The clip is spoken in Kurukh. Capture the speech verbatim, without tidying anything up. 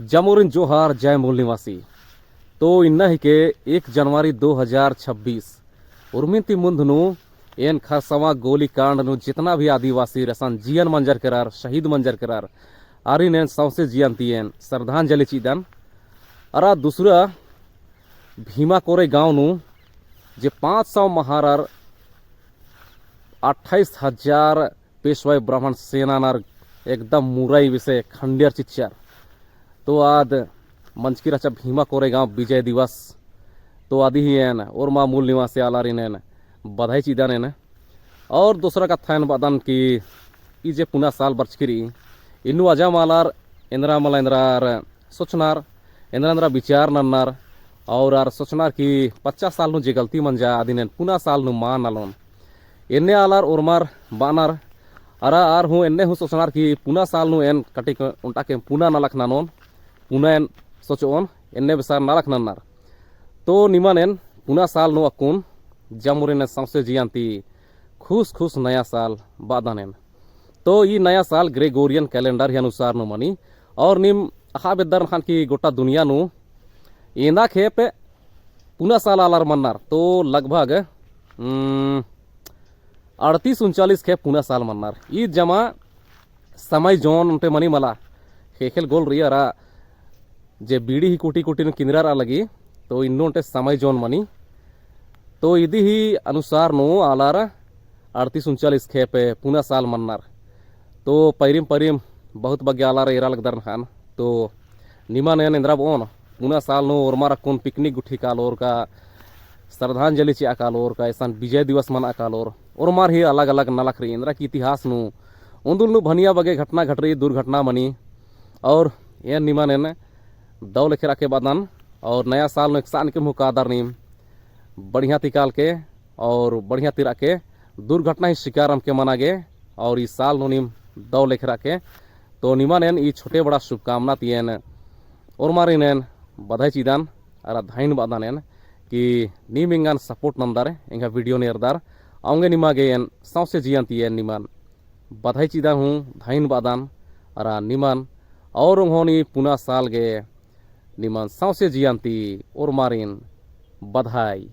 जमुरिन जोहार, जय मूल निवासी। तो इन्ना हिके एक जनवरी दो हजार छब्बीस। उर्मिन ती मुन्ध नू एन खरसवां गोली कांड नू जितना भी आदिवासी रसन जियन मंजर केरर, शहीद मंजर केरर, आरिन एन सौंसे जियन ती एन श्रद्धांजलि चिदन। अरा दूसरा भीमा कोरे गांव नू जे पाँच सौ महारर अट्ठाईस हजार पेशवाई ब्राह्मण सेना नर एकदम मुरई बेसे खंडियर चिच्चर। तो आद मंजकी रहचा भीमा कोरे गांव विजय दिवस। तो अदी ही एन ओर्मा मूल निवासी आलारिन एन बधाई चिदन एन। और दूसरा कत्था एन बअदन कि ई जे पुना साल बरचकी रई, इन्नु अजाम आलर एन्दरा मला एन्दरा आर सोचनर, एन्दरा एन्दरा विचार नन्नर, और आर सोचनर कि पच्चास साल नू जे गलती मंजा अदिन एन पुना साल नू मल ननोन। एन्ने आलर ओर्मर बअनर, अरा आर हूँ एन्ने हूँ सोचनर कि पुना साल नू एन कटिक ओन्टा के पुना नलख ननोन, पुना एन सोचोन, एन्ने बेसार नलख नन्नर। तो निमन एन पुना साल नू अक्कुन जमुरिन एन सौंसे जियन ती खुस खुस नया साल बअदन एन। तो ई नया साल Gregorian calendar ही अनुसार नू मनी, और नीम अख़आ बेद्दर नखान कि गोट्टा दुनिया नू एन्दा खेप पुना साल आलर मन्नर, तो लगभग, उम, अड़तीस उनचालीस खेप पुना साल मन्नर। ई जमा समय zone ओन्टे मनी मला, ख़ेख़ेल गोल रई अरा जे बीड़ी ही कुटी कुटी नू किन्दरा रआ लगी, तो इन्नु ओन्टे समय zone मनी। तो इदी ही अनुसार नू आलर अड़तीस उनचालीस खेप पुना साल मन्नर। तो पैरिम पैरिम बहुत बग्गे आलर एरा लगदर नखान। तो निमन एन एन्दरा बओन, पुना साल नू ओर्मर अक्कुन picnic गुट्ठी कालोर का, श्रद्धांजलि चिआ कालोर का, एसन विजय दिवस मना कालोर, ओर्मर ही अलग अलग नलख रई। एन्दरा कि इतिहास नू ओन्दुल नू भनिया बग्गे घटना घटरई, दुर्घटना मनी, और एन निमन एन दव लेखे रआ के बअदन, और नया साल नू एकसन के मुँह कादर नीम बढ़िया ती काल के, और बढ़िया ती रआ के, दुर्घटना ही शिकार अमके मना गे, और ई साल नू नीम दव लेखे रआ के। तो निमन एन ई छोटे बड़ा शुभकामना ती एन ओर्मारिन एन बधाई चिदन, अरा धइन बअदन एन कि नीम एंगन support नन्दर, एंगा video नेरदर, औंगे निमा गे एन सौंसे जियन ती एन निमन बधाई चिदन हूँ, धइन बअदन, अरा निमन और ओंगोन ई पुना साल गे निमन सौंसे जियन ती ओर्मारिन बधाई।